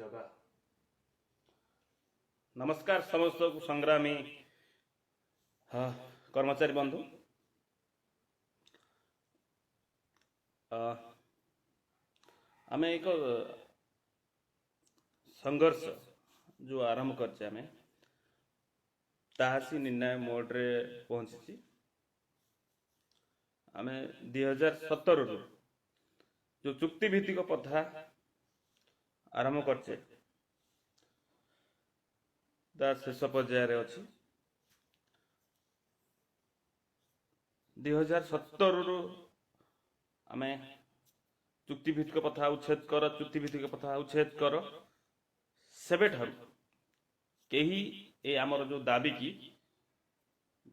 ଜଗା। ନମସ୍କାର ସମସ୍ତଙ୍କୁ ସଂଗ୍ରାମୀ କର୍ମଚାରୀ ବନ୍ଧୁ। ଆମେ ଏକ ସଂଘର୍ଷ ଯେଉଁ ଆରମ୍ଭ କରିଛେ ଆମେ, ତାହା ଆସି ନିର୍ଣ୍ଣୟ ମୋଡ଼ରେ ପହଞ୍ଚିଛି। ଆମେ 2017ରୁ ଯେଉଁ ଚୁକ୍ତିଭିତ୍ତିକ ପ୍ରଥା ଆରମ୍ଭ କରିଛେ, ତା ଶେଷ ପର୍ଯ୍ୟାୟରେ ଅଛି। 2017ରୁ ଆମେ ଚୁକ୍ତିଭିତ୍ତିକ ପ୍ରଥା ଉଚ୍ଛେଦ କର, ଚୁକ୍ତିଭିତ୍ତିକ ପ୍ରଥା ଉଚ୍ଛେଦ କର, ସେବେଠାରୁ କେହି ଏ ଆମର ଯେଉଁ ଦାବିକି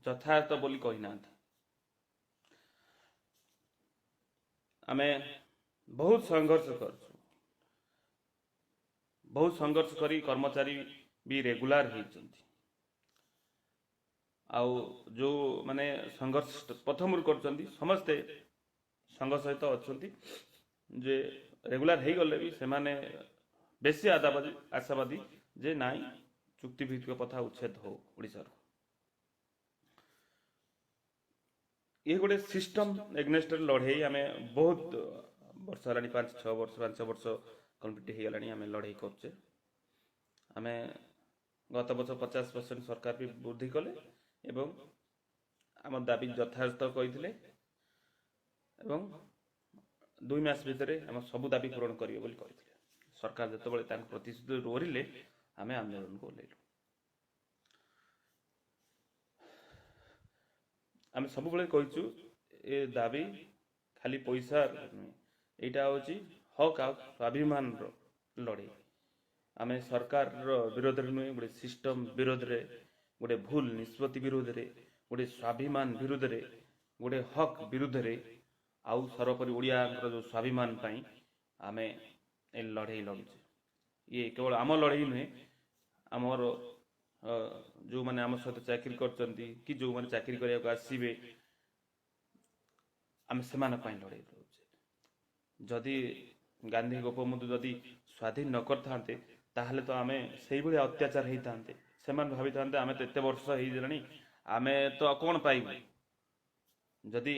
ଯଥାର୍ଥ ବୋଲି କହିନାହାନ୍ତି। ଆମେ ବହୁତ ସଂଘର୍ଷ କରିଛୁ, ବହୁତ ସଂଘର୍ଷ କରି କର୍ମଚାରୀ ବି ରେଗୁଲାର ହେଇଛନ୍ତି। ଆଉ ଯେଉଁ ମାନେ ସଂଘର୍ଷ ପ୍ରଥମରୁ କରୁଛନ୍ତି, ସମସ୍ତେ ସଂଘ ସହିତ ଅଛନ୍ତି ଯେ ରେଗୁଲାର ହେଇଗଲେ ବି ସେମାନେ ବେଶୀ ଆଶାବାଦୀ ଯେ ନାଇଁ, ଚୁକ୍ତିଭିତ୍ତିକ ପ୍ରଥା ଉଚ୍ଛେଦ ହଉ ଓଡ଼ିଶାରୁ। ଇଏ ଗୋଟେ ସିଷ୍ଟମ ଏଗନେଷ୍ଟରେ ଲଢ଼େଇ। ଆମେ ବହୁତ ବର୍ଷ ହେଲାଣି, 5-6 ବର୍ଷ, 5-6 ବର୍ଷ କମ୍ପ୍ଲିଟ୍ ହେଇଗଲାଣି ଆମେ ଲଢ଼େଇ କରୁଛେ। ଆମେ ଗତ ବର୍ଷ 50% ସରକାର ବି ବୃଦ୍ଧି କଲେ ଏବଂ ଆମ ଦାବି ଯଥାର୍ଥ କହିଥିଲେ ଏବଂ 2 ମାସ ଭିତରେ ଆମ ସବୁ ଦାବି ପୂରଣ କରିବେ ବୋଲି କହିଥିଲେ। ସରକାର ଯେତେବେଳେ ତାଙ୍କ ପ୍ରତିଶ୍ରୁତି ଓହରିଲେ, ଆମେ ଆନ୍ଦୋଳନକୁ ଓହ୍ଲେଇଲୁ। ଆମେ ସବୁବେଳେ କହିଛୁ, ଏ ଦାବି ଖାଲି ପଇସା ନୁହେଁ, ଏଇଟା ହେଉଛି ହକ୍ ଆଉ ସ୍ୱାଭିମାନର ଲଢ଼େଇ। ଆମେ ସରକାରର ବିରୋଧରେ ନୁହେଁ, ଗୋଟେ ସିଷ୍ଟମ ବିରୋଧରେ, ଗୋଟେ ଭୁଲ ନିଷ୍ପତ୍ତି ବିରୋଧରେ, ଗୋଟେ ସ୍ୱାଭିମାନ ବିରୁଦ୍ଧରେ, ଗୋଟେ ହକ୍ ବିରୁଦ୍ଧରେ, ଆଉ ସର୍ବୋପରି ଓଡ଼ିଆଙ୍କର ଯେଉଁ ସ୍ୱାଭିମାନ ପାଇଁ ଆମେ ଏ ଲଢ଼େଇ ଲଢ଼ୁଛେ। ଇଏ କେବଳ ଆମ ଲଢ଼େଇ ନୁହେଁ, ଆମର ଯେଉଁମାନେ ଆମ ସହିତ ଚାକିରି କରୁଛନ୍ତି କି ଯେଉଁମାନେ ଚାକିରି କରିବାକୁ ଆସିବେ, ଆମେ ସେମାନଙ୍କ ପାଇଁ ଲଢ଼େଇ ଲଢ଼ୁଛେ। ଯଦି ଗାନ୍ଧୀ ଗୋପବନ୍ଧୁ ଯଦି ସ୍ୱାଧୀନ ନ କରିଥାନ୍ତେ, ତାହେଲେ ତ ଆମେ ସେଇଭଳିଆ ଅତ୍ୟାଚାର ହେଇଥାନ୍ତେ। ସେମାନେ ଭାବିଥାନ୍ତେ, ଆମେ ତ ଏତେ ବର୍ଷ ହେଇଗଲାଣି, ଆମେ ତ କ'ଣ ପାଇବୁ? ଯଦି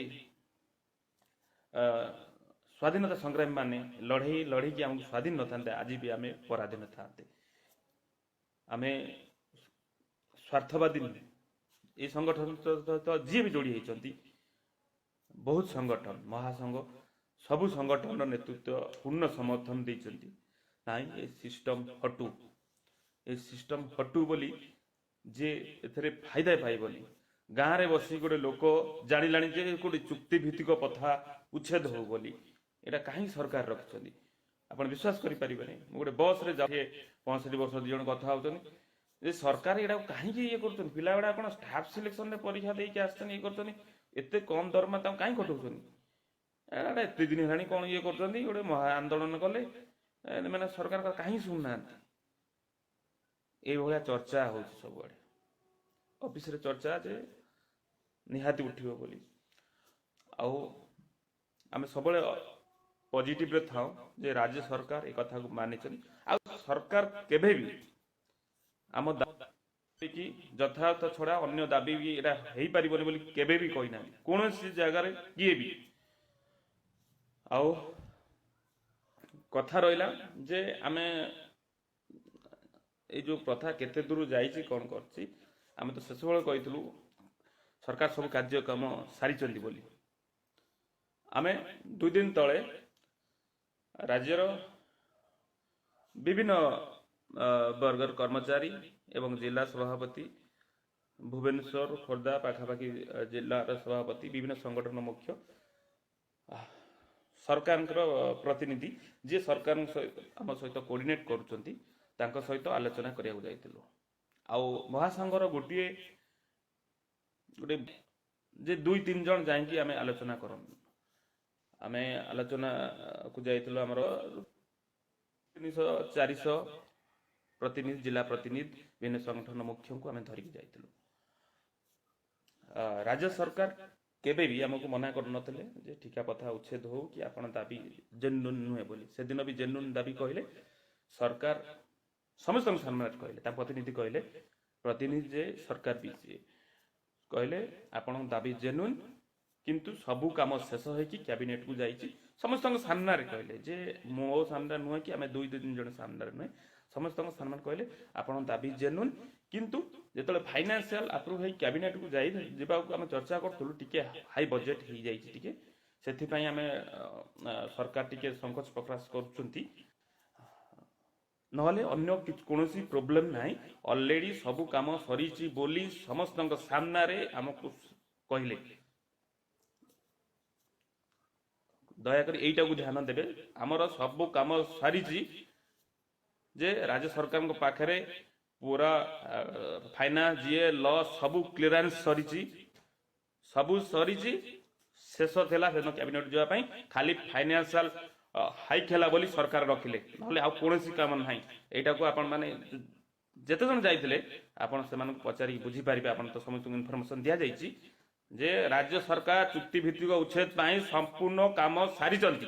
ସ୍ୱାଧୀନତା ସଂଗ୍ରାମୀ ମାନେ ଲଢ଼େଇ ଲଢ଼େଇକି ଆମକୁ ସ୍ୱାଧୀନ ନଥାନ୍ତେ, ଆଜି ବି ଆମେ ପରାଧୀନ ଥାନ୍ତେ। ଆମେ ସ୍ୱାର୍ଥବାଦୀ ନୁହେଁ। ଏ ସଂଗଠନ ସହିତ ଯିଏ ବି ଯୋଡ଼ି ହେଇଛନ୍ତି, ବହୁତ ସଂଗଠନ, ମହାସଂଘ, ସବୁ ସଂଗଠନର ନେତୃତ୍ୱ ପୂର୍ଣ୍ଣ ସମର୍ଥନ ଦେଇଛନ୍ତି, ନାଇଁ ଏ ସିଷ୍ଟମ ହଟୁ, ଏ ସିଷ୍ଟମ ହଟୁ ବୋଲି। ଯିଏ ଏଥିରେ ଫାଇଦା ପାଇବନି, ଗାଁରେ ବସି ଗୋଟେ ଲୋକ ଜାଣିଲାଣି ଯେ ଗୋଟେ ଚୁକ୍ତି ଭିତ୍ତିକ ପ୍ରଥା ଉଚ୍ଛେଦ ହଉ ବୋଲି, ଏଇଟା କାହିଁକି ସରକାର ରଖିଛନ୍ତି? ଆପଣ ବିଶ୍ୱାସ କରିପାରିବେନି, ମୁଁ ଗୋଟେ ବସ୍ରେ ଯାଏ, 65 ବର୍ଷ 2 ଜଣ କଥା ହଉଛନ୍ତି ଯେ ସରକାର ଏଇଟାକୁ କାହିଁକି ଇଏ କରୁଛନ୍ତି, ପିଲା ଗୁଡ଼ା କ'ଣ ଷ୍ଟାଫ୍ ସିଲେକ୍ସନରେ ପରୀକ୍ଷା ଦେଇକି ଆସିଛନ୍ତି, ଇଏ କରୁଛନ୍ତି, ଏତେ କମ୍ ଦରମା ତାଙ୍କୁ କାହିଁ କଟଉଛନ୍ତି? ଏଇଟା ଏତେ ଦିନ ହେଲାଣି କ'ଣ ଇଏ କରୁଛନ୍ତି? ଗୋଟେ ମହା ଆନ୍ଦୋଳନ କଲେ, ମାନେ ସରକାର କାହିଁ ଶୁଣୁନାହାନ୍ତି? ଏଇଭଳିଆ ଚର୍ଚ୍ଚା ହଉଛି ସବୁଆଡ଼େ, ଅଫିସରେ ଚର୍ଚ୍ଚା ଯେ ନିହାତି ଉଠିବ ବୋଲି। ଆଉ ଆମେ ସବୁବେଳେ ପଜିଟିଭରେ ଥାଉ ଯେ ରାଜ୍ୟ ସରକାର ଏ କଥାକୁ ମାନିଛନ୍ତି। ଆଉ ସରକାର କେବେ ବି ଆମ ଦାବି କି ଯଥାର୍ଥ ଛଡ଼ା ଅନ୍ୟ ଦାବି ବି ଏଇଟା ହେଇପାରିବନି ବୋଲି କେବେ ବି କହିନାହାନ୍ତି କୌଣସି ଜାଗାରେ କିଏ ବି। ଆଉ କଥା ରହିଲା ଯେ ଆମେ ଏଇ ଯେଉଁ ପ୍ରଥା କେତେ ଦୂର ଯାଇଛି, କ'ଣ କରିଛି, ଆମେ ତ ସେତେବେଳେ କହିଥିଲୁ ସରକାର ସବୁ କାର୍ଯ୍ୟକ୍ରମ ସାରିଛନ୍ତି ବୋଲି। ଆମେ 2 ଦିନ ତଳେ ରାଜ୍ୟର ବିଭିନ୍ନ ବର୍ଗର କର୍ମଚାରୀ ଏବଂ ଜିଲ୍ଲା ସଭାପତି, ଭୁବନେଶ୍ୱର, ଖୋର୍ଦ୍ଧା ପାଖାପାଖି ଜିଲ୍ଲାର ସଭାପତି, ବିଭିନ୍ନ ସଂଗଠନ ମୁଖ୍ୟ, ସରକାରଙ୍କର ପ୍ରତିନିଧି ଯିଏ ସରକାରଙ୍କ ସହିତ ଆମ ସହିତ କୋଅର୍ଡିନେଟ୍ କରୁଛନ୍ତି, ତାଙ୍କ ସହିତ ଆଲୋଚନା କରିବାକୁ ଯାଇଥିଲୁ। ଆଉ ମହାସଂଘର ଗୋଟିଏ ଗୋଟେ ଯେ 2-3 ଜଣ ଯାଇକି ଆମେ ଆଲୋଚନା କରନ୍ତୁ, ଆମେ ଆଲୋଚନାକୁ ଯାଇଥିଲୁ ଆମର 300-400 ପ୍ରତିନିଧି, ଜିଲ୍ଲା ପ୍ରତିନିଧି, ବିଭିନ୍ନ ସଂଗଠନ ମୁଖ୍ୟଙ୍କୁ ଆମେ ଧରିକି ଯାଇଥିଲୁ। ରାଜ୍ୟ ସରକାର କେବେ ବି ଆମକୁ ମନା କରୁନଥିଲେ ଯେ ଠିକା ପ୍ରଥା ଉଚ୍ଛେଦ ହଉ କି ଆପଣ ଦାବି ଜେନୁଇନ୍ ନୁହେଁ ବୋଲି। ସେଦିନ ବି ଜେନୁଇନ୍ ଦାବି କହିଲେ। ସରକାର ସମସ୍ତଙ୍କ ସାମ୍ନାରେ କହିଲେ, ତା ପ୍ରତିନିଧି କହିଲେ, ପ୍ରତିନିଧି ଯେ ସରକାର ବି ସିଏ କହିଲେ, ଆପଣଙ୍କ ଦାବି ଜେନୁଇନ୍, କିନ୍ତୁ ସବୁ କାମ ଶେଷ ହେଇକି କ୍ୟାବିନେଟକୁ ଯାଇଛି। ସମସ୍ତଙ୍କ ସାମ୍ନାରେ କହିଲେ ଯେ ମୋ ସାମ୍ନାରେ ନୁହେଁ କି ଆମେ ଦୁଇ ତିନି ଜଣ ସାମ୍ନାରେ ନୁହେଁ, ସମସ୍ତଙ୍କ ସାମ୍ନାରେ କହିଲେ, ଆପଣଙ୍କ ଦାବି ଜେନୁଇନ୍, କିନ୍ତୁ ଯେତେବେଳେ ଫାଇନାନ୍ସିଆଲ ଆପ୍ରୁଭ୍ ହେଇ କ୍ୟାବିନେଟକୁ ଯାଇ ଯିବାକୁ ଆମେ ଚର୍ଚ୍ଚା କରୁଥିଲୁ, ଟିକେ ହାଇ ବଜେଟ୍ ହେଇଯାଇଛି ଟିକେ, ସେଥିପାଇଁ ଆମେ ସରକାର ଟିକେ ସଙ୍କୋଚ ପ୍ରକାଶ କରୁଛନ୍ତି, ନହେଲେ ଅନ୍ୟ କିଛି କୌଣସି ପ୍ରୋବ୍ଲେମ ନାହିଁ, ଅଲରେଡି ସବୁ କାମ ସରିଛି ବୋଲି ସମସ୍ତଙ୍କ ସାମ୍ନାରେ ଆମକୁ କହିଲେ। ଦୟାକରି ଏଇଟାକୁ ଧ୍ୟାନ ଦେବେ। ଆମର ସବୁ କାମ ସାରିଛି ଯେ ରାଜ୍ୟ ସରକାରଙ୍କ ପାଖରେ ପୁରା ଫାଇନାନ୍ସ ଯିଏ ଲ ସବୁ କ୍ଲିୟରାନ୍ସ ସରିଛି, ସବୁ ସରିଛି। ଶେଷ ଥିଲା ସେଦିନ କ୍ୟାବିନେଟ୍ ଯିବା ପାଇଁ, ଖାଲି ଫାଇନାନ୍ସିଆଲ ହାଇକ୍ ହେଲା ବୋଲି ସରକାର ରଖିଲେ, ନହେଲେ ଆଉ କୌଣସି କାମ ନାହିଁ। ଏଇଟାକୁ ଆପଣମାନେ ଯେତେ ଜଣ ଯାଇଥିଲେ, ଆପଣ ସେମାନଙ୍କୁ ପଚାରିକି ବୁଝିପାରିବେ। ଆପଣ ତ ସମସ୍ତଙ୍କୁ ଇନଫର୍ମେସନ ଦିଆଯାଇଛି ଯେ ରାଜ୍ୟ ସରକାର ଚୁକ୍ତିଭିତ୍ତିକ ଉଚ୍ଛେଦ ପାଇଁ ସମ୍ପୂର୍ଣ୍ଣ କାମ ସାରିଛନ୍ତି।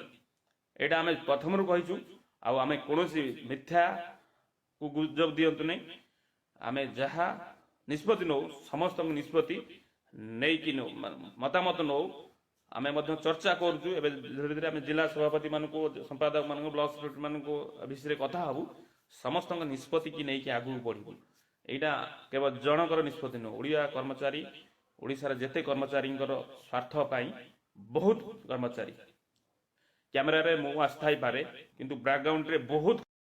ଏଇଟା ଆମେ ପ୍ରଥମରୁ କହିଛୁ। ଆଉ ଆମେ କୌଣସି ମିଥ୍ୟାକୁ ଗୁଜବ ଦିଅନ୍ତୁ ନାହିଁ। ଆମେ ଯାହା ନିଷ୍ପତ୍ତି ନେଉ, ସମସ୍ତଙ୍କ ନିଷ୍ପତ୍ତି ନେଇକି ନେଉ, ମତାମତ ନେଉ। ଆମେ ମଧ୍ୟ ଚର୍ଚ୍ଚା କରୁଛୁ। ଏବେ ଧୀରେ ଧୀରେ ଆମେ ଜିଲ୍ଲା ସଭାପତିମାନଙ୍କୁ, ସମ୍ପାଦକମାନଙ୍କୁ, ବ୍ଲକ ସେକ୍ରେଟାରୀମାନଙ୍କୁ ବିଷୟରେ କଥା ହବୁ। ସମସ୍ତଙ୍କ ନିଷ୍ପତ୍ତିକି ନେଇକି ଆଗକୁ ବଢ଼ିବୁ। ଏଇଟା କେବଳ ଜଣଙ୍କର ନିଷ୍ପତ୍ତି ନୁହଁ। ଓଡ଼ିଆ କର୍ମଚାରୀ, ଓଡ଼ିଶାର ଯେତେ କର୍ମଚାରୀଙ୍କର ସ୍ୱାର୍ଥ ପାଇଁ, ବହୁତ କର୍ମଚାରୀ, କ୍ୟାମେରାରେ ମୁଁ ଆସିଥାଇପାରେ, କିନ୍ତୁ ବ୍ୟାକଗ୍ରାଉଣ୍ଡରେ ବହୁତ